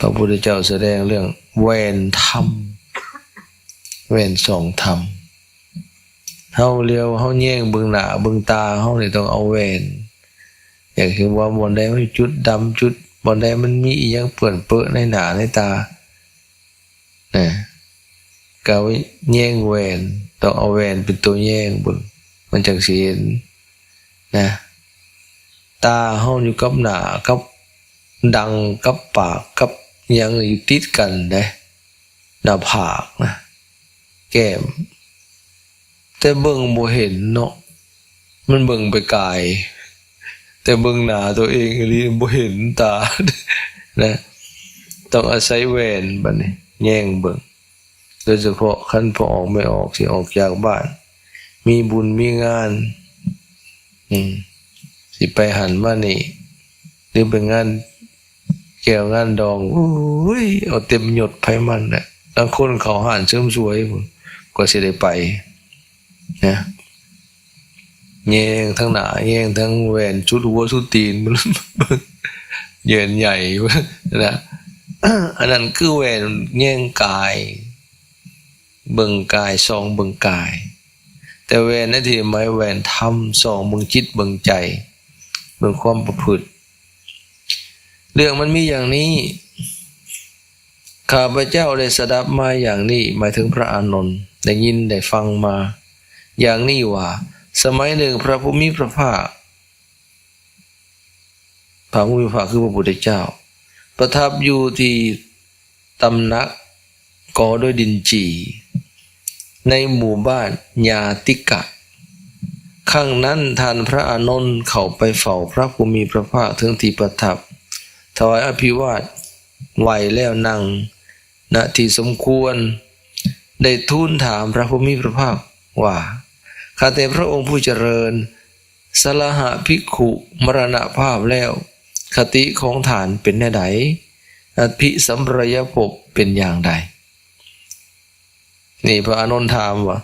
ພະພຸດທະເຈົ້າສະແດງເລື່ອງແວ່ນທຳ ແວ່ນສ່ອງທຳ. ເຮົາຫຼຽວ ເຮົາແຍງເບິ່ງໜ້າເບິ່ງຕາເຮົານີ້ ຕ້ອງເອົາແວ່ນ ຢ່າງເຊັ່ນວ່າບ່ອນໃດມັນຈຸດດຳ ຈຸດ ບ່ອນໃດມັນມີອີ່ຫຍັງເປື້ອນເປິໃນໜ້າໃນຕາ ນະ ກະແຍງແວ່ນ ຕ້ອງເອົາແວ່ນເປັນຕົວແຍງເບິ່ງ ມັນຈັ່ງຊິເຫັນນະ. ຕາເຮົາຢູ່ກັບໜ້າ ກັບດັງ ກັບປາກ ກັບຫຍັງຢູ່ຕິດກັນເດ້ ໜ້າຜາກນະ ແກ້ມ ແຕ່ເບິ່ງບໍ່ເຫັນເນາະ ມັນເບິ່ງໄປກາຍ ແຕ່ເບິ່ງໜ້າຕົວເອງອີ່ຫຼີບໍ່ເຫັນຕານະ ຕ້ອງອາໄສແວ່ນບັດນີ້ແຍງເບິ່ງ ໂດຍສະເພາະຄັນພໍ່ອອກແມ່ອອກ ຊິອອກຈາກບ້ານ ມີບຸນມີງານ ອືມ ຊິໄປຫັ້ນມານີ້ ຫຼືໄປງານແກ້ວງານດອງ ໂອ້ຍ ເອົາເຕັມຍົດໃຜມັນແຫຼະ. ລາງຄົນເຂົ້າຮ້ານເສີມສວຍພຸ້ນ ກວ່າຊິໄດ້ໄປນະ ແຍງທັງໜ້າ ແຍງທັງແວ່ນ ສຸດຫົວສຸດຕີນ ແວ່ນໃຫຍ່ນະ. ອັນນັ້ນຄືແວ່ນແຍງກາຍ ເບິ່ງກາຍ ສ່ອງເບິ່ງກາຍ ແຕ່ແວ່ນໃນທີ່ໝາຍແວ່ນທຳ ສ່ອງເບິ່ງຈິດເບິ່ງໃຈ ເບິ່ງຄວາມປະພຶດ. ເລື່ອງມັນມີຢ່າງນີ້ ຂ້າພະເຈົ້າໄດ້ສະດັບມາຢ່າງນີ້ ໝາຍເຖິງພະອານົນ ໄດ້ຍິນໄດ້ຟັງມາຢ່າງນີ້ວ່າ ສະໄໝໜຶ່ງພະຜູ້ມີພະພາກ ພະຜູ້ມີພະພາກຄືພະພຸດທະເຈົ້າ ປະທັບຢູ່ທີ່ຕຳໜັກກໍ່ດ້ວຍດິນຈີ່ ໃນໝູ່ບ້ານຍາຕິກະ. ຄັ້ງນັ້ນທ່ານພະອານົນເຂົ້າໄປເຝົ້າພະຜູ້ມີພະພາກເຖິງທີ່ປະທັບ ຖວາຍອະພິວາດໄຫວ້ແລ້ວນັ່ງ ນະທີ່ສົມຄວນ ໄດ້ທູນຖາມພະຜູ້ມີພະພາກວ່າ ຂ້າແຕ່ພະອົງຜູ້ຈະເລີນ, ສະລະຫະພິກຂຸມໍລະນະພາບແລ້ວ ຄະຕິຂອງທ່ານເປັນແນວໃດ? ອະພິສຳປະລາຍະພົບເປັນຢ່າງໃດ? ນີ້ພະອານົນຖາມວ່າ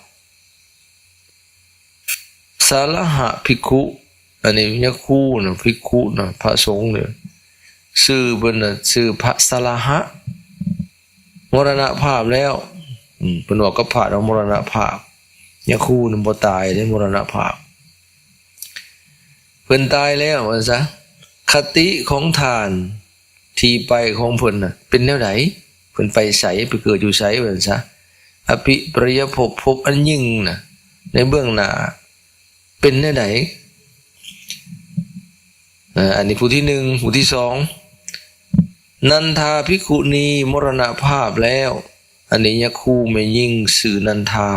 ສະລະຫະພິກຂຸ ອັນນີ້ຍະຄູນະ ພິກຂຸນະ ພະສົງນີ້ ຊື່ເພິ່ນນະ ຊື່ພະສະລະຫະ ມໍລະນະພາບແລ້ວ. ອືມ ເພິ່ນເວົ້າກັບພະວ່າມໍລະນະພາບ ຍະຄູນະບໍ່ຕາຍເດ້ ມໍລະນະພາບ ເພິ່ນຕາຍແລ້ວວ່າຊັ້ນຊະ. ຄະຕິຂອງທ່ານ ທີ່ໄປຂອງເພິ່ນນະເປັນແນວໃດ? ເພິ່ນໄປໃສ? ໄປເກີດຢູ່ໃສ? ວ່າຊັ້ນຊະ. ອະພິປະລາຍະພົບ ພົບອັນຍິ່ງນະ ໃນເບື້ອງໜ້າເປັນແນວໃດ? ອາ ອັນນີ້ຜູ້ທີໜຶ່ງ. ຜູ້ທີສອງ ນັນທາພິກຂຸນີມໍລະນະພາບແລ້ວ. ອັນນີ້ຍະຄູແມ່ຍິງຊື່ນັນທາ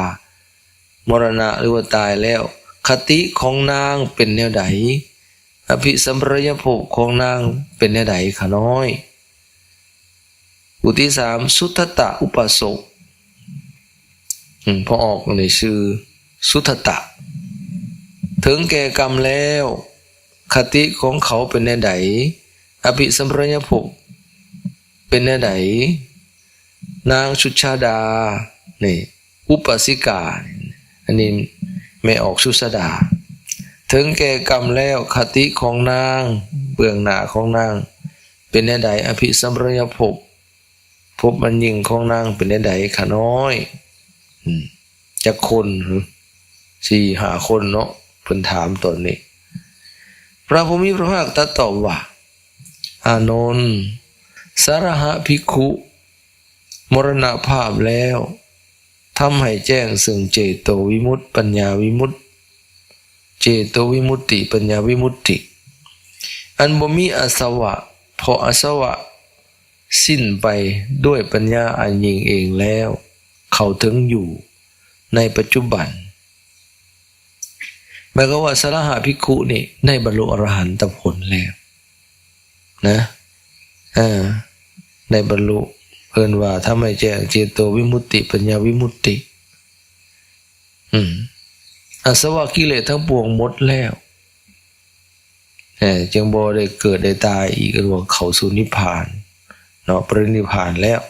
ມໍລະນະ ຫຼືວ່າຕາຍແລ້ວ ຄະຕິຂອງນາງເປັນແນວໃດ? ອະພິສຳປະລາຍະພົບຂອງນາງເປັນແນວໃດຂະນ້ອຍ? ຜູ້ທີສາມ ສຸທັດຕະອຸປາສົກ ອືມ ພໍ່ອອກນີ້ຊື່ສຸທັດຕະ ເຖິງແກ່ກຳແລ້ວ ຄະຕິຂອງເຂົາເປັນແນວໃດ? ອະພິສຳປະລາຍະພົບເປັນແນວໃດ? ນາງສຸຊາດາ ນີ້ ອຸປາສິກາ ອັນນີ້ແມ່ອອກສຸຊາດາ ເຖິງແກ່ກຳແລ້ວ ຄະຕິຂອງນາງ ເບື້ອງໜ້າຂອງນາງເປັນແນວໃດ? ອະພິສຳປະລາຍະພົບ ພົບອັນຍິ່ງຂອງນາງເປັນແນວໃດຂະນ້ອຍ? ອືມ ຈັກຄົນ? ສີ່ຫ້າຄົນເນາະ ເພິ່ນຖາມຕອນນີ້. ພະຜູ້ມີພະພາກຕັດຕອບວ່າ ອານົນ ສະລະຫະພິກຂຸ ມໍລະນະພາບແລ້ວ ທຳໃຫ້ແຈ້ງເຊິ່ງເຈໂຕວິມຸດ ປັນຍາວິມຸດ ເຈໂຕວິມຸດຕິ ປັນຍາວິມຸດຕິ ອັນບໍ່ມີອາສະວະ ເພາະອາສະວະສິ້ນໄປດ້ວຍປັນຍາອັນຍິ່ງເອງແລ້ວ ເຂົ້າເຖິງຢູ່ໃນປັດຈຸບັນ. ໝາຍຄວາມວ່າ ສະລະຫະພິກຂຸນີ້ໄດ້ບັນລຸອະລະຫັນຕະຜົນແລ້ວນະ ເອີ ໄດ້ບັນລຸ ເອີ້ນວ່າທຳໃຫ້ແຈ້ງເຈໂຕວິມຸດຕິ ປັນຍາວິມຸດຕິ ອືມ ອາສະວະກິເລດທັງປວງໝົດແລ້ວ ເອີ ຈຶ່ງບໍ່ໄດ້ເກີດໄດ້ຕາຍອີກ ເອີ້ນວ່າເຂົ້າສູ່ນິບພານເນາະ ປະລິນິບພານແລ້ວ.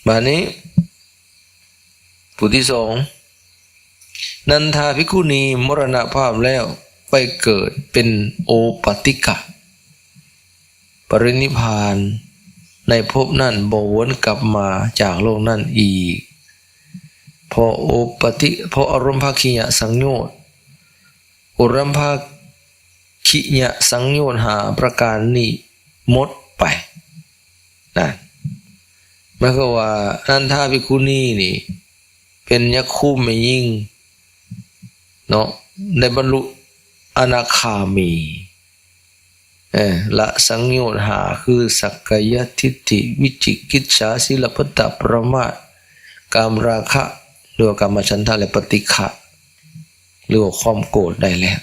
ບາດນີ້ ຜູ້ທີສອງ ນັນທາພິກຂຸນີມໍລະນະພາບແລ້ວ ໄປເກີດເປັນໂອປາຕິກະ ປະລິນິບພານໃນພົບນັ້ນ ບໍ່ວົນກັບມາຈາກໂລກນັ້ນອີກ ເພາະໂອປະຕິ ເພາະອາຣັມພະຄີຍະສັງໂຍດ ອາຣັມພະຄີຍະສັງໂຍດຫ້າປະການນີ້ໝົດໄປ. ນັ້ນ ໝາຍຄວາມວ່າ ອະນັນທາພິກຂຸນີນີ້ ເປັນຍັກຄຸມແມ່ຍິງເນາະ ໄດ້ບັນລຸອະນາຄາມີ ເອີ ລະສັງໂຍດຫ້າ ຄື ສັກກາຍະທິດຖິ ວິຈິກິດສາ ສິລະພັດຕະ ປະມາດ ກາມະລາຄະ ຫຼືວ່າກາມະສັນທະ ແລະ ປະຕິຄະ ຫຼືວ່າຄວາມໂກດໄດ້ແລ້ວ.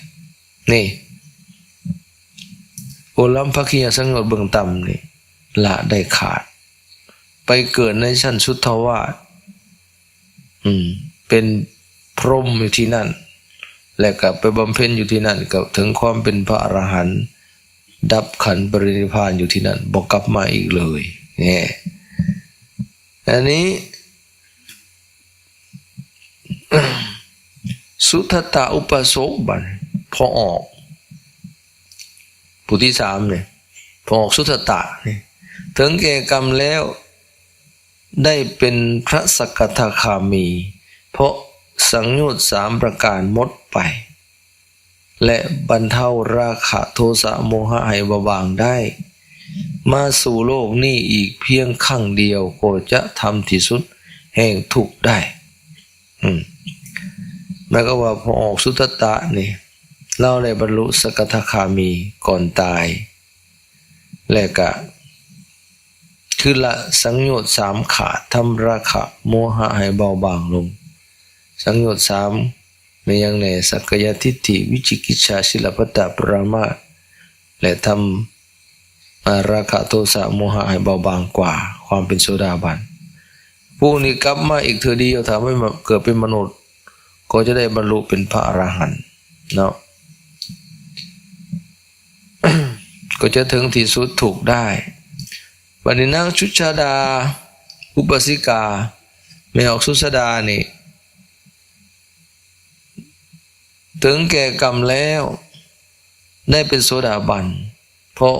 ນີ້ ໂອລັມພະຄີຍະສັງໂຍດເບື້ອງຕ່ຳນີ້ ລະໄດ້ຂາດ ໄປເກີດໃນຊັ້ນສຸດທະວາດ ອືມ ເປັນພົມຢູ່ທີ່ນັ້ນ ແລະ ກໍໄປບຳເພັນຢູ່ທີ່ນັ້ນ ກໍເຖິງຄວາມເປັນພະອະລະຫັນ ດັບຂັນປະລິນິບພານຢູ່ທີ່ນັ້ນ ບໍ່ກັບມາອີກເລີຍ. ແນ່ ອັນນີ້ ສຸທັດຕະອຸປາສົກ ບັດນີ້ ພໍ່ອອກ ຜູ້ທີສາມນີ້ ພໍ່ອອກສຸທັດຕະນີ້ ເຖິງແກ່ກຳແລ້ວ ໄດ້ເປັນພະສະກະທາຄາມີ ເພາະສັງໂຍດສາມປະການໝົດໄປ ແລະ ບັນເທົາລາຄະໂທສະໂມຫະໃຫ້ເບົາບາງໄດ້ ມາສູ່ໂລກນີ້ອີກພຽງຄັ້ງດຽວກໍຈະທຳທີ່ສຸດແຫ່ງທຸກໄດ້. ອືມ ໝາຍຄວາມວ່າ ພໍ່ອອກສຸທັດຕະນີ້ ລາວໄດ້ບັນລຸສະກະທາຄາມີກ່ອນຕາຍ ແລະ ກະ ຄືລະສັງໂຍດສາມຂາດ ທຳລາຄະໂມຫະໃຫ້ເບົາບາງລົງ. ສັງໂຍດສາມ ແມ່ນຫຍັງແດ່? ສັກກາຍະທິດຖິ ວິຈິກິດສາ ສິລະພັດຕະ ປະມາດ ແລະ ທຳ ອາ ລາຄະໂທສະໂມຫະໃຫ້ເບົາບາງກວ່າ ຄວາມເປັນໂສດາບັນ. ພວກນີ້ກັບມາອີກເທື່ອດຽວ ຖ້າໄປເກີດເປັນມະນຸດ ກໍຈະໄດ້ບັນລຸເປັນພະອະລະຫັນເນາະ ກໍຈະເຖິງທີ່ສຸດທຸກໄດ້. ບັດນີ້ນາງສຸຊາດາ ອຸປາສິກາ ແມ່ອອກສຸຊາດານີ້ ເຖິງແກ່ກຳແລ້ວ ໄດ້ເປັນໂສດາບັນ ເພາະ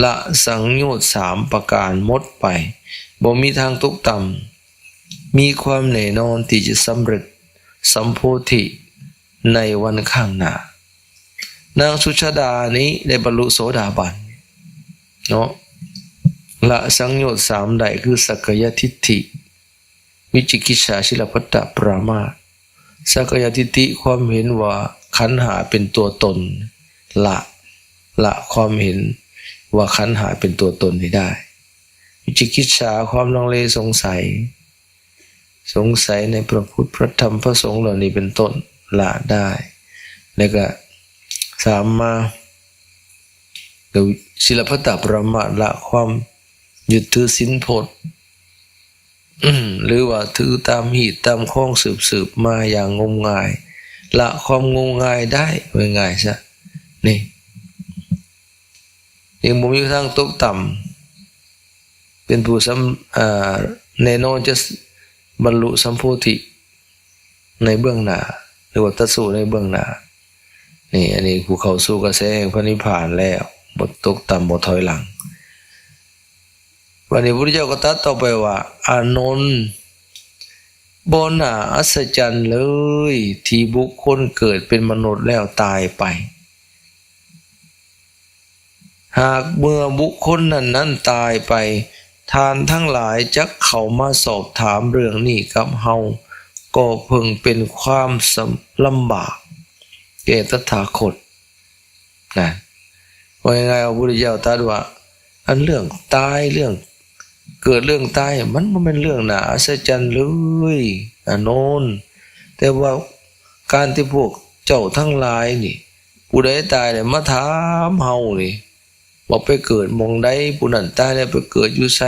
ລະສັງໂຍດສາມປະການໝົດໄປ ບໍ່ມີທາງຕົກຕ່ຳ ມີຄວາມແນ່ນອນທີ່ຈະສຳເລັດສຳໂພທິໃນວັນຂ້າງໜ້າ. ນາງສຸຊາດານີ້ໄດ້ບັນລຸໂສດາບັນເນາະ ລະສັງໂຍດສາມໄດ້ ຄື ສັກກາຍະທິດຖິ ວິຈິກິດສາ ສິລະພັດຕະ ປະມາດ. ສັກກາຍະທິດຖິ ຄວາມເຫັນວ່າຂັນຫ້າເປັນຕົວຕົນ ລະ ລະຄວາມເຫັນວ່າຂັນຫ້າເປັນຕົວຕົນນີ້ໄດ້. ວິຈິກິດສາ ຄວາມລັງເລສົງໄສ ສົງໄສໃນພະພຸດ ພະທຳ ພະສົງ ເຫຼົ່ານີ້ເປັນຕົ້ນ ລະໄດ້. ແລ້ວກະສາມມາ ສິລະພັດຕະ ປະມາດ ລະຄວາມຍຶດຖືສິນພົດ ຫຼືວ່າຖືຕາມຮີດຕາມຄອງສືບໆມາຢ່າງງົມງາຍ ລະຄວາມງົມງາຍໄດ້ ເວົ້າງ່າຍຊະ ນີ້ ຍັງບໍ່ມີທາງຕົກຕ່ຳ ເປັນຜູ້ສຳ ອາ ແນ່ນອນຈະບັນລຸສຳໂພທິໃນເບື້ອງໜ້າ ຫຼືວ່າຕັດສະຮູ້ໃນເບື້ອງໜ້າ. ນີ້ ອັນນີ້ຜູ້ເຂົ້າສູ່ກະແສແຫ່ງພະນິບພານແລ້ວ ບໍ່ຕົກຕ່ຳ ບໍ່ຖອຍຫຼັງ. ບັດນີ້ພະພຸດທະເຈົ້າກໍຕັດຕໍ່ໄປວ່າ ອານົນ ບໍ່ໜ້າອັດສະຈັນເລີຍ ທີ່ບຸກຄົນເກີດເປັນມະນຸດແລ້ວຕາຍໄປ. ຫາກເມື່ອບຸກຄົນນັ້ນໆຕາຍໄປ ທ່ານທັງຫຼາຍຈັກເຂົ້າມາສອບຖາມເລື່ອງນີ້ກັບເຮົາ ກໍເພິ່ງເປັນຄວາມສຳ ລຳບາກແກ່ຕະຖາຄົດ. ນະ ເວົ້າງ່າຍໆ ພະພຸດທະເຈົ້າຕັດວ່າ ອັນເລື່ອງຕາຍ ເລື່ອງເກີດ ເລື່ອງຕາຍ ມັນບໍ່ແມ່ນເລື່ອງໜ້າອັດສະຈັນເລີຍ ອານົນ ແຕ່ວ່າການທີ່ພວກເຈົ້າທັງຫຼາຍນີ້ ຜູ້ໃດຕາຍແລ້ວມາຖາມເຮົານີ້ ວ່າໄປເກີດໝ່ອງໃດ ຜູ້ນັ້ນຕາຍແລ້ວໄປເກີດຢູ່ໃສ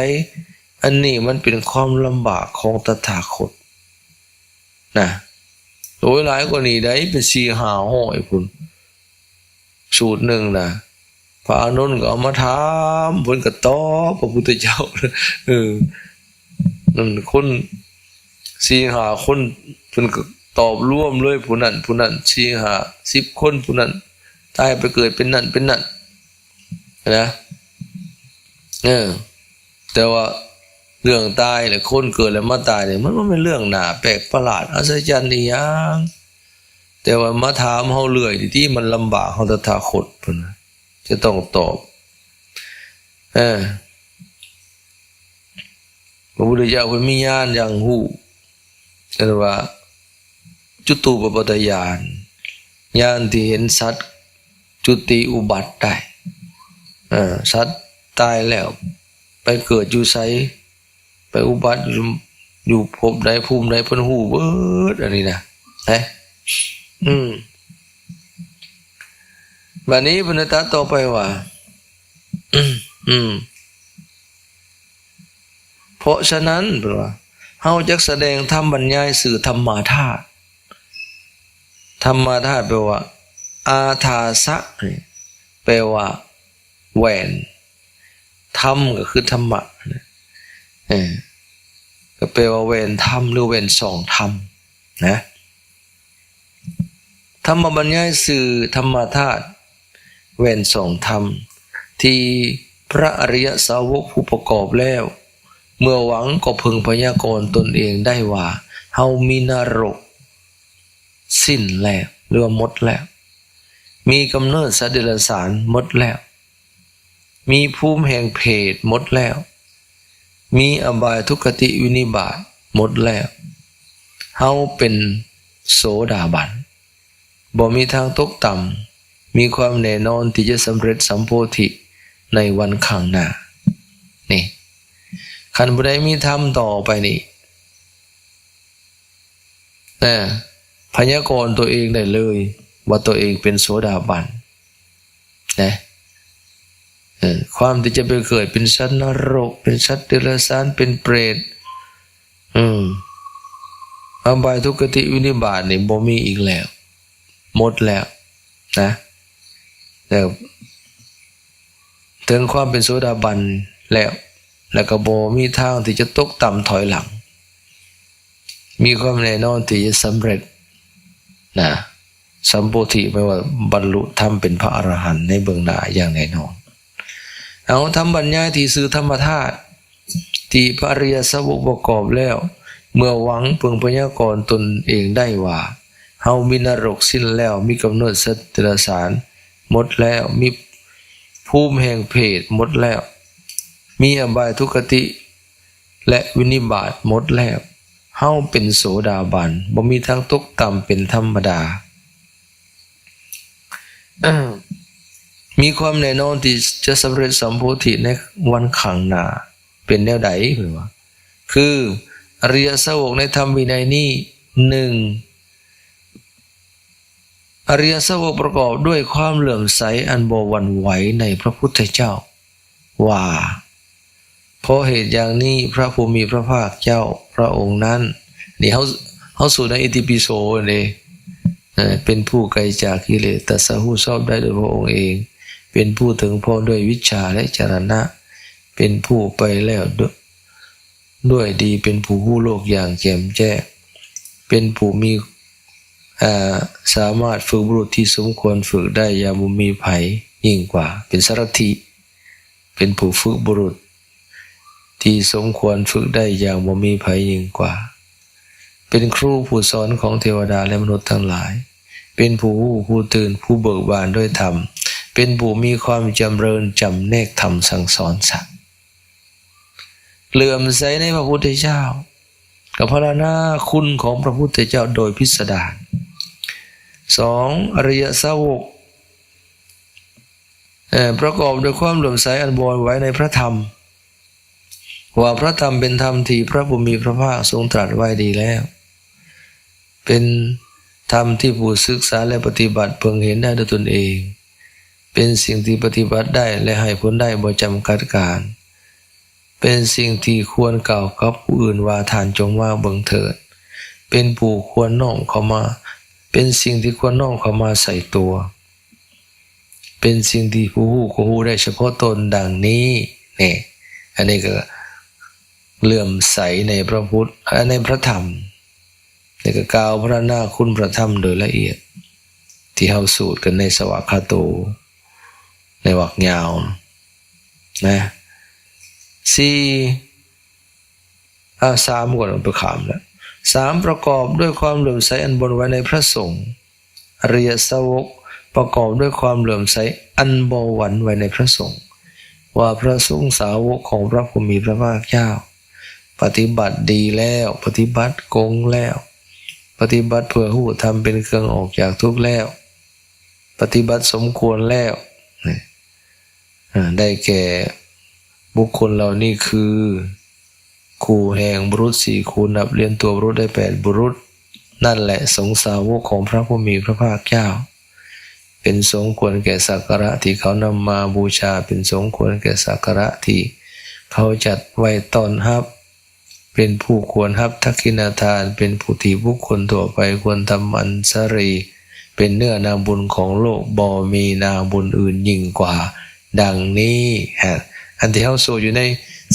ອັນນີ້ມັນເປັນຄວາມລຳບາກຂອງຕະຖາຄົດນະ. ໂອ້ຍ ຫຼາຍກວ່ານີ້ໄດ໋ ເປັນສີ່ຫ້າຮ້ອຍພຸ້ນ ສູດໜຶ່ງນະ ພະອານົນກໍເອົາມາຖາມ ເພິ່ນກໍຕອບພະພຸດທະເຈົ້າ ເອີ ນັ້ນ ຄົນສີ່ຫ້າຄົນ ເພິ່ນກໍຕອບລວມເລີຍ ຜູ້ນັ້ນ ຜູ້ນັ້ນ ສີ່ຫ້າສິບຄົນ ຜູ້ນັ້ນຕາຍໄປເກີດເປັນນັ້ນເປັນນັ້ນນະ. ເອີ ແຕ່ວ່າເລື່ອງຕາຍ ແລະ ຄົນເກີດແລ້ວມາຕາຍນີ້ ມັນບໍ່ແມ່ນເລື່ອງໜ້າແປກປະຫຼາດອັດສະຈັນອີ່ຫຍັງ. ແຕ່ວ່າມາຖາມເຮົາເລື້ອຍນີ້ຕິ ມັນລຳບາກເຮົາຕະຖາຄົດພຸ້ນນະ ຈະຕ້ອງຕອບ. ເອີ ພະພຸດທະເຈົ້າເພິ່ນມີຍານຢ່າງຮູ້ ເອີ້ນວ່າຈຸຕູປະປາດຕະຍານ ຍານທີ່ເຫັນສັດຈຸຕິອຸບັດໄດ້. ເອີ ສັດຕາຍແລ້ວໄປເກີດຢູ່ໃສ ໄປອຸບັດຢູ່ ຢູ່ພົບໃດພູມໃດ ເພິ່ນຮູ້ເບິດອັນນີ້ນະ ເອີ ອືມ ບາດນີ້ເພິ່ນໄດ້ຕັດຕໍ່ໄປວ່າ ອືມ ເພາະສະນັ້ນ ເພິ່ນວ່າ ເຮົາຈັກສະແດງທຳບັນຍາຍຊື່ທຳມາທາດ. ທຳມາທາດແປວ່າ ອາທາສະ ແປວ່າແຫວນ. ທຳກໍຄືທຳມະ ເອີ ກໍແປວ່າແຫວນທຳ ຫຼື ແຫວນສອງທຳນະ. ທຳມະບັນຍາຍຊື່ທຳມາທາດ ແຫວນສອງທຳ ທີ່ພະອະລິຍະສາວົກຜູ້ປະກອບແລ້ວ ເມື່ອຫວັງກໍເພິ່ງພະຍາກອນຕົນເອງໄດ້ວ່າ ເຮົາມີນະລົກສິ້ນແລ້ວ ຫຼືວ່າໝົດແລ້ວ, ມີກຳເນີດສັດເດຍລະສານໝົດແລ້ວ, ມີພູມແຫ່ງເຜດໝົດແລ້ວ, ມີອະບາຍທຸກຄະຕິວິນິບາດໝົດແລ້ວ. ເຮົາເປັນໂສດາບັນ, ບໍ່ມີທາງຕົກຕ່ຳ, ມີຄວາມແນ່ນອນທີ່ຈະສຳເລັດສຳໂພທິໃນວັນຂ້າງໜ້າ. ນີ້ ຄັນຜູ້ໃດມີທຳຕໍ່ໄປນີ້ ນະ ພະຍາກອນຕົວເອງໄດ້ເລີຍວ່າຕົວເອງເປັນໂສດາບັນນະ. ເອີ ຄວາມທີ່ຈະໄປເກີດເປັນສັດນະລົກ, ເປັນສັດເດຍລະສານ, ເປັນເປດ, ອືມ ອະບາຍທຸກຄະຕິວິນິບາດນີ້ບໍ່ມີອີກແລ້ວ, ໝົດແລ້ວນະ. ແລ້ວເຖິງຄວາມເປັນໂສດາບັນແລ້ວ ແລ້ວກໍບໍ່ມີທາງທີ່ຈະຕົກຕ່ຳຖອຍຫຼັງ, ມີຄວາມແນ່ນອນທີ່ຈະສຳເລັດນະ ສຳໂພທິ ແປວ່າບັນລຸທຳເປັນພະອະລະຫັນໃນເບື້ອງໜ້າຢ່າງແນ່ນອນ. ເອົາ ທຳບັນຍາຍທີ່ຊື່ທຳມະທາດ ທີ່ພະອະລິຍະສາວົກປະກອບແລ້ວ ເມື່ອຫວັງເພິ່ງພະຍາກອນຕົນເອງໄດ້ວ່າ ເຮົາມີນະລົກສິ້ນແລ້ວ, ມີກຳເນີດສັດເດຍລະສານໝົດແລ້ວ, ມີພູມແຫ່ງເຜດໝົດແລ້ວ, ມີອະບາຍທຸກຄະຕິ ແລະ ວິນິບາດໝົດແລ້ວ. ເຮົາເປັນໂສດາບັນ, ບໍ່ມີທາງຕົກຕ່ຳເປັນທຳມະດາ. ມີຄວາມແນ່ນອນທີ່ຈະສຳເລັດສຳໂພທິໃນວັນຂ້າງໜ້າ. ເປັນແນວໃດ? ເພິ່ນວ່າ ຄືອະລິຍະສາວົກໃນທຳວິໄນນີ້ ໜຶ່ງ ອະລິຍະສາວົກປະກອບດ້ວຍຄວາມເຫຼື້ອມໃສອັນບໍ່ຫວັ່ນໄຫວໃນພະພຸດທະເຈົ້າ ວ່າ ເພາະເຫດຢ່າງນີ້ ພະຜູ້ມີພະພາກເຈົ້າພະອົງນັ້ນ ນີ້ເຮົາ ເຮົາສູດໃນອິຕິປິໂສເດ້ ເອີ ເປັນຜູ້ໄກຈາກກິເລດ ຕັດສະຮູ້ຊອບໄດ້ດ້ວຍພະອົງເອງ ເປັນຜູ້ເຖິງພ້ອມດ້ວຍວິດຊາ ແລະ ຈະລະນະ ເປັນຜູ້ໄປແລ້ວດ້ວຍ ດ້ວຍດີ ເປັນຜູ້ຮູ້ໂລກຢ່າງແຈ່ມແຈ້ງ ເປັນຜູ້ມີ ເອີ ສາມາດຝຶກບຸລຸດທີ່ສົມຄວນຝຶກໄດ້ຢ່າງບໍ່ມີໃຜຍິ່ງກວ່າ ເປັນສາລະຖິ ເປັນຜູ້ຝຶກບຸລຸດທີ່ສົມຄວນຝຶກໄດ້ຢ່າງບໍ່ມີໃຜຍິ່ງກວ່າ ເປັນຄູຜູ້ສອນຂອງເທວະດາ ແລະ ມະນຸດທັງຫຼາຍ ເປັນຜູ້ຮູ້ ຜູ້ຕື່ນ ຜູ້ເບີກບານດ້ວຍທຳ ເປັນຜູ້ມີຄວາມຈຳເລີນຈຳແນກທຳສັ່ງສອນສັດ ເຫຼື້ອມໃສໃນພະພຸດທະເຈົ້າ ກັບພັນລະນາຄຸນຂອງພະພຸດທະເຈົ້າໂດຍພິດສະດານ. ສອງ ອະລິຍະສາວົກ ເອີ ປະກອບດ້ວຍຄວາມເຫຼື້ອມໃສອັນບໍ່ຫວັ່ນໄຫວໃນພະທຳ ວ່າພະທຳເປັນທຳທີ່ພະຜູ້ມີພະພາກຊົງຕລັດໄວ້ດີແລ້ວ ເປັນທຳທີ່ຜູ້ສຶກສາ ແລະ ປະຕິບັດເພິ່ງເຫັນໄດ້ດ້ວຍຕົນເອງ ເປັນສິ່ງທີ່ປະຕິບັດໄດ້ ແລະ ໃຫ້ຜົນໄດ້ບໍ່ຈຳກັດການ ເປັນສິ່ງທີ່ຄວນກ່າວກັບຜູ້ອື່ນວ່າ ທ່ານຈົ່ງມາເບິ່ງເຖີດ ເປັນຜູ້ຄວນນ້ອມເຂົ້າມາ ເປັນສິ່ງທີ່ຄວນນ້ອມເຂົ້າມາໃສ່ຕົວ ເປັນສິ່ງທີ່ຜູ້ຮູ້ກໍຮູ້ໄດ້ສະເພາະຕົນ ດັ່ງນີ້ແນ່. ອັນນີ້ກໍເຫຼື້ອມໃສໃນພະພຸດ ໃນພະທຳ ແລ້ວກໍກ່າວພັນລະນາຄຸນພະທຳໂດຍລະອຽດ ທີ່ເຮົາສູດກັນໃນສະວາຄາໂຕ ໃນວັກຍາວນະ. ສີ່ ອາ ສາມກ່ອນ ໄປຂ້າມແລ້ວ. ສາມ ປະກອບດ້ວຍຄວາມເຫຼື້ອມໃສອັນບໍ່ຫວັ່ນໄຫວໃນພຣະສົງ. ອະລິຍະສາວົກປະກອບດ້ວຍຄວາມເຫຼື້ອມໃສອັນບໍ່ຫວັ່ນໄຫວໃນພຣະສົງ ວ່າພຣະສົງສາວົກຂອງພຣະຜູ້ມີພຣະພາກເຈົ້າ ປະຕິບັດດີແລ້ວ, ປະຕິບັດກົງແລ້ວ, ປະຕິບັດເພື່ອຮູ້ທຳເປັນເຄື່ອງອອກຈາກທຸກແລ້ວ, ປະຕິບັດສົມຄວນແລ້ວ. ນີ້ ອາ ໄດ້ແກ່ບຸກຄົນເຫຼົ່ານີ້ຄື ຄູ່ແຫ່ງບຸລຸດສີ່ຄູ່, ນັບລຽນຕົວບຸລຸດໄດ້ແປດບຸລຸດ. ນັ້ນແຫຼະ ສົງສາວົກຂອງພຣະຜູ້ມີພຣະພາກເຈົ້າ ເປັນສົງຄວນແກ່ສັກກາລະທີ່ເຂົານຳມາບູຊາ, ເປັນສົງຄວນແກ່ສັກກາລະທີ່ເຂົາຈັດໄວ້ຕ້ອນຮັບ, ເປັນຜູ້ຄວນຮັບທັກຂິນະທານ, ເປັນຜູ້ທີ່ບຸກຄົນທົ່ວໄປຄວນທຳອັນສະລີ, ເປັນເນື້ອນາບຸນຂອງໂລກ, ບໍ່ມີນາບຸນອື່ນຍິ່ງກວ່າ. ດັ່ງນີ້ ຮະ ອັນທີ່ເຮົາໂຊຢູ່ໃນ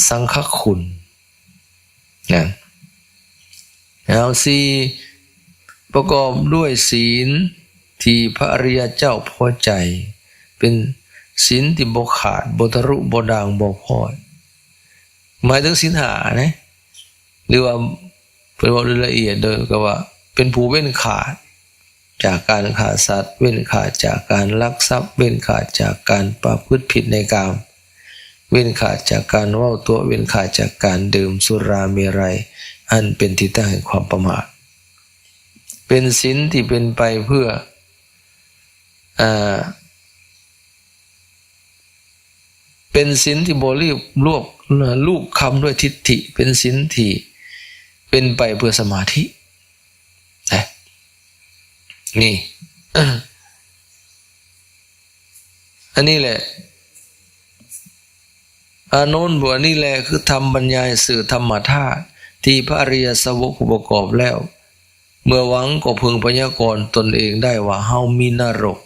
ສັງຄະຄຸນນະ. ເອົາ ສີ່ ປະກອບດ້ວຍສິນທີ່ພະອະລິຍະເຈົ້າພໍໃຈ, ເປັນສິນທີ່ບໍ່ຂາດ, ບໍ່ທະລຸ, ບໍ່ດ່າງ, ບໍ່ພ້ອຍ. ໝາຍເຖິງສິນຫ້າເດ້ ຫຼືວ່າເພິ່ນເວົ້າໂດຍລະອຽດໂດຍກໍວ່າ ເປັນຜູ້ເວັ້ນຂາດຈາກການຂ້າສັດ, ເວັ້ນຂາດຈາກການລັກຊັບ, ເວັ້ນຂາດຈາກການປະພຶດຜິດໃນກາມ, ເວັ້ນຂາດຈາກການເວົ້າຕົວະ, ເວັ້ນຂາດຈາກການດື່ມສຸລາເມໄຣ ອັນເປັນທີ່ຕັ້ງແຫ່ງຄວາມປະໝາດ. ເປັນສິນທີ່ເປັນໄປເພື່ອ ອ່າ ເປັນສິນທີ່ບໍ່ລຽບລວບ ລູບຄຳດ້ວຍທິດຖິ, ເປັນສິນທີ່ເປັນໄປເພື່ອສະມາທິນະ. ນີ້ ອັນນີ້ແຫຼະ ອານົນ ບອກວ່າ ອັນນີ້ແຫຼະຄືທຳບັນຍາຍຊື່ທຳມະທາດ ທີ່ພະອະລິຍະສາວົກຜູ້ປະກອບແລ້ວ ເມື່ອຫວັງກໍເພິ່ງພະຍາກອນຕົນເອງໄດ້ວ່າ ເຮົາມີນະລົກ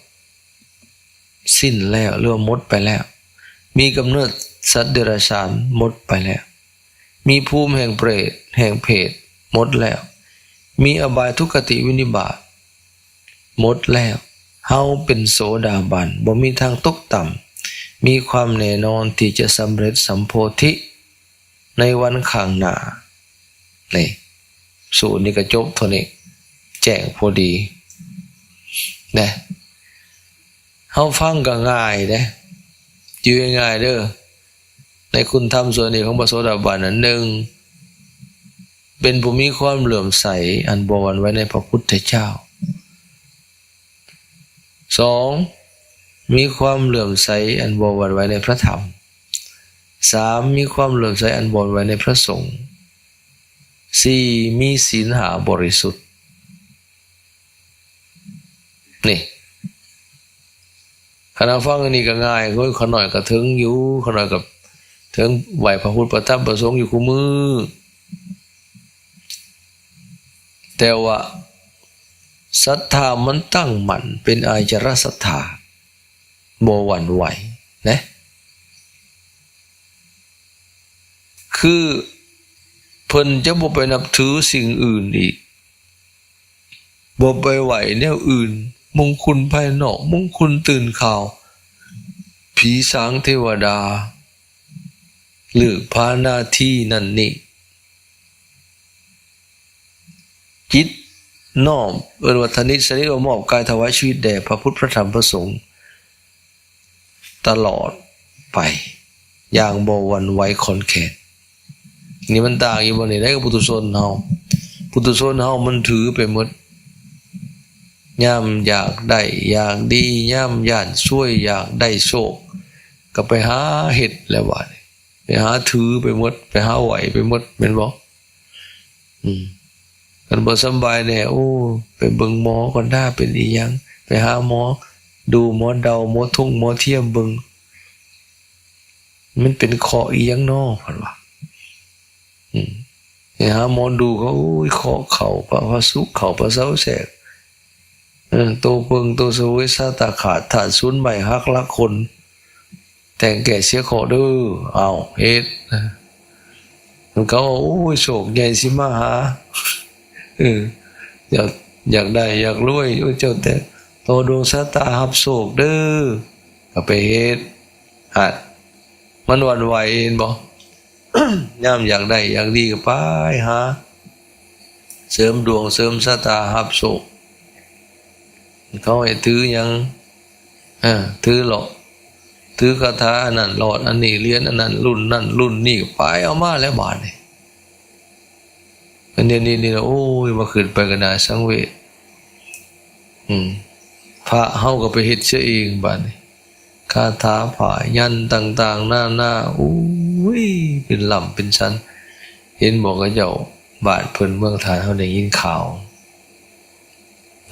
ສິ້ນແລ້ວ ຫຼືວ່າໝົດໄປແລ້ວ, ມີກຳເນີດສັດເດຍລະສານໝົດໄປແລ້ວ, ມີພູມແຫ່ງເປດ ແຫ່ງເຜດໝົດແລ້ວ, ມີອະບາຍ ທຸກຄະຕິ ວິນິບາດ ໝົດແລ້ວ. ເຮົາເປັນໂສດາບັນ ບໍ່ມີທາງຕົກຕ່ຳ, ມີຄວາມແນ່ນອນທີ່ຈະສຳເລັດສຳໂພທິໃນວັນຂ້າງໜ້າ. ນີ້ ສູດນີ້ກໍຈົບເທົ່ານີ້ ແຈ້ງພໍດີນະ. ເຮົາຟັງກໍງ່າຍເດ້ ຈື່ງ່າຍໆເດີ. ໃນຄຸນທຳສ່ວນນີ້ຂອງພະໂສດາບັນນັ້ນ ໜຶ່ງ ເປັນຜູ້ມີຄວາມເຫຼື້ອມໃສອັນບໍ່ຫວັ່ນໄຫວໃນພະພຸດທະເຈົ້າ, ສອງ ມີຄວາມເຫຼື້ອມໃສອັນບໍ່ຫວັ່ນໄຫວໃນພະທຳ, ສາມ ມີຄວາມເຫຼື້ອມໃສອັນບໍ່ຫວັ່ນໄຫວໃນພະສົງ, ສີ່ ມີສິນຫ້າບໍລິສຸດ. ນີ້ ຄັນເຮົາຟັງອັນນີ້ກໍງ່າຍ, ໂອ້ຍ ຂ້ານ້ອຍກໍເຖິງຢູ່, ຂ້ານ້ອຍກໍເຖິງໄຫວ້ພະພຸດ ພະທຳ ພະສົງຢູ່ຄູ່ມື້. ແຕ່ວ່າສັດທາມັນຕັ້ງໝັ້ນ ເປັນອາຈາລະສັດທາ ບໍ່ຫວັ່ນໄຫວນະ, ຄືເພິ່ນຈະບໍ່ໄປນັບຖືສິ່ງອື່ນອີກ, ບໍ່ໄປໄຫວ້ແນວອື່ນ, ມົງຄຸນພາຍນອກ, ມົງຄຸນຕື່ນຂ່າວ, ຜີສາງເທວະດາ, ເລີກພານາທີນັ້ນນີ້. ຈິດນ້ອມ ເອີ້ນວ່າທະນິດສະໜິດວ່າມອບກາຍຖວາຍຊີວິດແດ່ພະພຸດ ພະທຳ ພະສົງ ຕະຫຼອດໄປຢ່າງບໍ່ຫວັ່ນໄຫວຄອນແຄນ. ນີ້ມັນຕ່າງຢູ່ບໍ່ນີ້ ໃດກັບປຸຖຸຊົນເຮົາ? ປຸຖຸຊົນເຮົາມັນຖືໄປໝົດ, ຍາມຢາກໄດ້ຢາກດີ, ຍາມຢ້ານຊວຍຢາກໄດ້ໂຊກ ກໍໄປຫາເຮັດແລ້ວບາດນີ້, ໄປຫາຖືໄປໝົດ, ໄປຫາໄຫວ້ໄປໝົດ ແມ່ນບໍ່? ອືມ ຄັນບໍ່ສຳບາຍແດ່ ໂອ້ ໄປເບິ່ງໝໍກ່ອນດາ ເປັນອີ່ຫຍັງ, ໄປຫາໝໍດູ ໝໍເດົາ ໝໍທຸງ ໝໍທຽມເບິ່ງ ມັນເປັນເຄາະອີ່ຫຍັງນໍ ເພິ່ນວ່າ. ອືມ ໄປຫາໝໍດູເຂົາ ໂອ້ຍ ເຄາະເຂົ້າ ພະ ພະສຸກເຂົ້າ ພະເຊົາແຊກ ເອີ ໂຕເພິ່ງ ໂຕສະເຫວີຍ ຊະຕາຂາດ ທາດສູນໄມ້ ຫັກຫຼັກຄົນ ແຕ່ງແກ້ເສຍເຄາະເດີ. ເອົາ ເຮັດ ມັນກໍ ໂອ້ຍ ໂຊກໃຫຍ່ຊິມາຫາ ເອີ ຢາກ ຢາກໄດ້ຢາກລວຍ ໂອ້ຍ ເຈົ້າແຕ່ຕໍ່ດວງຊະຕາຮັບໂຊກເດີ ກໍໄປເຮັດ. ຫັ້ນ ມັນຫວັ່ນໄຫວ ເຫັນບໍ່? ຍາມຢາກໄດ້ຢາກດີກໍໄປຫາເສີມດວງເສີມຊະຕາຮັບໂຊກ ເຂົາໃຫ້ຖືຫຍັງ ເອີ ຖືຫຼອກ ຖືຄາຖາອັນນັ້ນຫຼອດອັນນີ້ ຫຼຽນອັນນັ້ນ ລຸ້ນນັ້ນລຸ້ນນີ້ ໄປເອົາມາແລ້ວບາດນີ້. ອັນດຽວນີ້ນີ້ລະ ໂອ້ຍ ມາຄິດໄປກໍໜ້າສັງເວດ. ອືມ ພະເຮົາກໍໄປເຮັດເສຍເອງບາດນີ້ ຄາຖາຜ້າຍັນຕ່າງໆນານາ ໂອ້ຍ ເປັນລ້ຳເປັນສັນ. ເຫັນບໍ່ ເຂົາເຈົ້າ ບ້ານເພິ່ນເມືອງທ່ານ ເຮົາໄດ້ຍິນຂ່າວ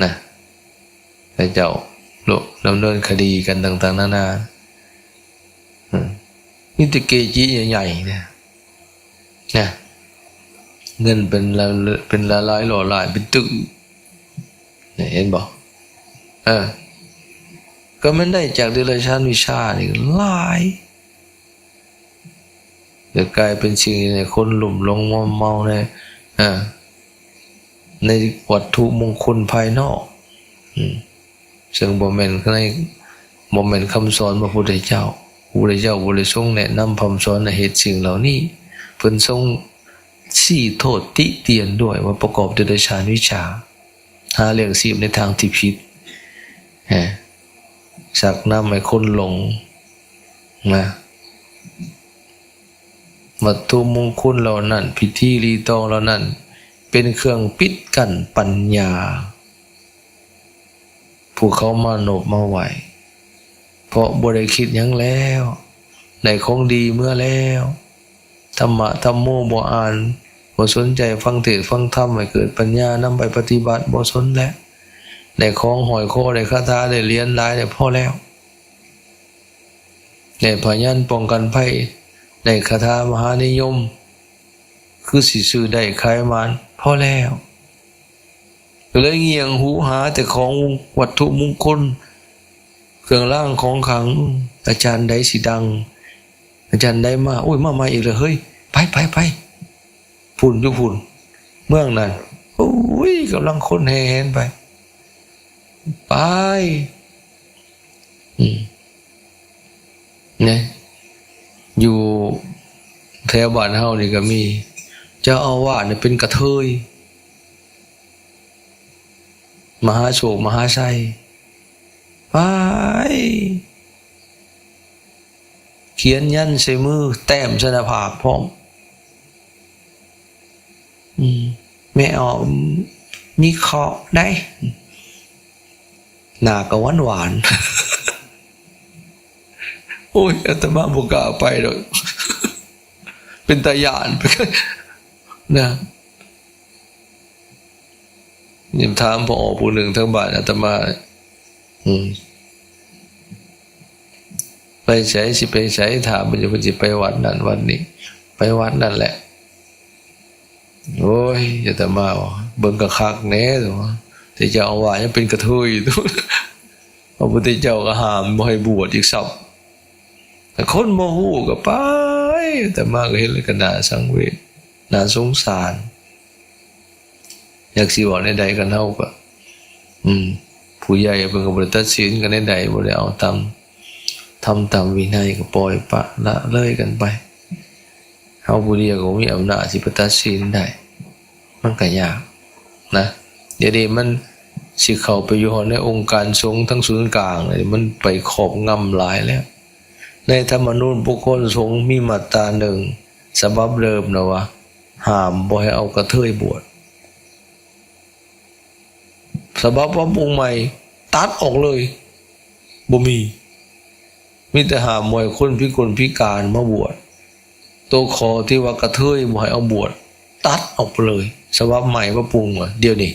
ນະ ເຂົາເຈົ້າ ດຳເນີນຄະດີກັນຕ່າງໆນານາ. ອືມ ມີແຕ່ເກຈິໃຫຍ່ໆນະ ນະ ເງິນເປັນລະ ເປັນລະລາຍຫຼໍ່ຫຼາຍ ເປັນຕຶກ ນີ້ ເຫັນບໍ່? ເອີ ກໍແມ່ນໄດ້ຈາກເດລະຊານວິຊານີ້ຫຼາຍ ແລະ ກາຍເປັນສິ່ງທີ່ໃຫ້ຄົນລຸ່ມຫຼົງມົວເມົາໃນ ເອີ ໃນວັດຖຸມົງຄຸນພາຍນອກ ອືມ ເຊິ່ງບໍ່ແມ່ນໃນ ບໍ່ແມ່ນຄຳສອນພະພຸດທະເຈົ້າ. ພະພຸດທະເຈົ້າບໍ່ໄດ້ຊົງແນະນຳພຳສອນໃຫ້ເຮັດສິ່ງເຫຼົ່ານີ້. ເພິ່ນຊົງຊີ້ໂທດຕິຕຽນດ້ວຍວ່າປະກອບດ້ວຍເດຊານວິຊາ ຫາລ້ຽງຊີບໃນທາງທີ່ຜິດ ແຮະ ຊັກນຳໃຫ້ຄົນຫຼົງນະ. ວັດຖຸມົງຄຸນເຫຼົ່ານັ້ນ ພິທີລີຕອງເຫຼົ່ານັ້ນ ເປັນເຄື່ອງປິດກັ້ນປັນຍາ ຜູ້ເຂົາມານົບມາໄຫວ້ ເພາະບໍ່ໄດ້ຄິດຫຍັງແລ້ວ ໄດ້ຂອງດີເມືອແລ້ວ. ທຳມະທຳໂມບໍ່ອ່ານ ບໍ່ສົນໃຈຟັງເທດຟັງທຳ ໃຫ້ເກີດປັນຍານຳໄປປະຕິບັດ ບໍ່ສົນແລ້ວ. ໄດ້ຂອງຫ້ອຍຄໍ ໄດ້ຄາຖາ ໄດ້ຫຼຽນຫຼາຍແລ້ວ ພໍແລ້ວ. ໄດ້ຜ້າຍັນປ້ອງກັນໄພ ໄດ້ຄາຖາມະຫານິຍົມ ຄືຊິຊື້ໄດ້ຂາຍໝານ ພໍແລ້ວ. ກໍເລີຍງ່ຽງຫູຫາແຕ່ຂອງວັດຖຸມຸງຄຸນ ເຄື່ອງລາງຂອງຂລັງ. ອາຈານໃດຊິດັງ ອາຈານໃດມາ ໂອ້ຍ ມາໃໝ່ອີກແລ້ວເຮີ້ຍ ໄປໆໆ ພຸ້ນຢູ່ພຸ້ນ ເມືອງນັ້ນ ໂອ້ຍ ກຳລັງຄົນແຫ່ແຫນໄປ ໄປ ອືມ ນະ ຢູ່ແຖວບ້ານເຮົານີ້ກໍມີ ເຈົ້າອາວາດນີ້ເປັນກະເທີຍ ມະຫາໂຊກມະຫາໄຊ ໄປ ຂຽນຍັນໃສ່ມື ແຕ້ມໃສ່ໜ້າຜາກພ້ອມ. ອືມ ແມ່ອອກມີເຄາະໄດ໋ ໜ້າກໍຫວານໆ. ໂອ້ຍ ອາດຕະມາບໍ່ກ້າໄປດອກ ເປັນຕາຢ້ານ ນະ. ຍັງຖາມພໍ່ອອກຜູ້ໜຶ່ງທາງບ້ານອາດຕະມາ ອືມ ໄປໃສ ຊິໄປໃສ ຖາມເພິ່ນຢູ່ ເພິ່ນຊິໄປວັດນັ້ນວັດນີ້ ໄປວັດນັ້ນແຫຼະ. ໂອ້ຍ ອາດຕະມາວ່າ ເບິ່ງຄັກໆແດ່ ແຕ່ເຈົ້າອາວາດຍັງເປັນກະເທີຍ ພະພຸດທະເຈົ້າກໍຫ້າມບໍ່ໃຫ້ບວດອີກຊ້ຳ. ແຕ່ຄົນບໍ່ຮູ້ກໍໄປ ອາດຕະມາກໍເຫັນແລ້ວກໍໜ້າສັງເວດ ໜ້າສົງສານ. ຈັກຊິເວົ້າແນວໃດກັນ ເຮົາກໍ ອືມ ຜູ້ໃຫຍ່ເພິ່ນກໍບໍ່ໄດ້ຕັດສິນກັນແນວໃດ ບໍ່ໄດ້ເອົາຕາມທຳຕາມວິໄນ ກໍປ່ອຍປະລະເລີຍກັນໄປ. ເຮົາຜູ້ດຽວກໍບໍ່ມີອຳນາດຊິໄປຕັດສິນໄດ້ ມັນກໍຍາກນະ. ດຽວນີ້ມັນຊິເຂົ້າໄປຢູ່ຮອດໃນອົງການສົງທາງສູນກາງ ມັນໄປຄອບງຳຫຼາຍແລ້ວ. ໃນທຳມະນູນປົກຄອງສົງມີມາດຕາໜຶ່ງ ສະບັບເລີ່ມນະວ່າ ຫ້າມບໍ່ໃຫ້ເອົາກະເທີຍບວດ. ສະບັບປັບປຸງໃໝ່ ຕັດອອກເລີຍ ບໍ່ມີ ມີແຕ່ຫ້າມບໍ່ໃຫ້ຄົນພິກົນພິການມາບວດ. ໂຕຂໍ້ທີ່ວ່າກະເທີຍບໍ່ໃຫ້ເອົາບວດ ຕັດອອກໄປເລີຍ. ສະບັບໃໝ່ປັບປຸງວ່າ ດຽວນີ້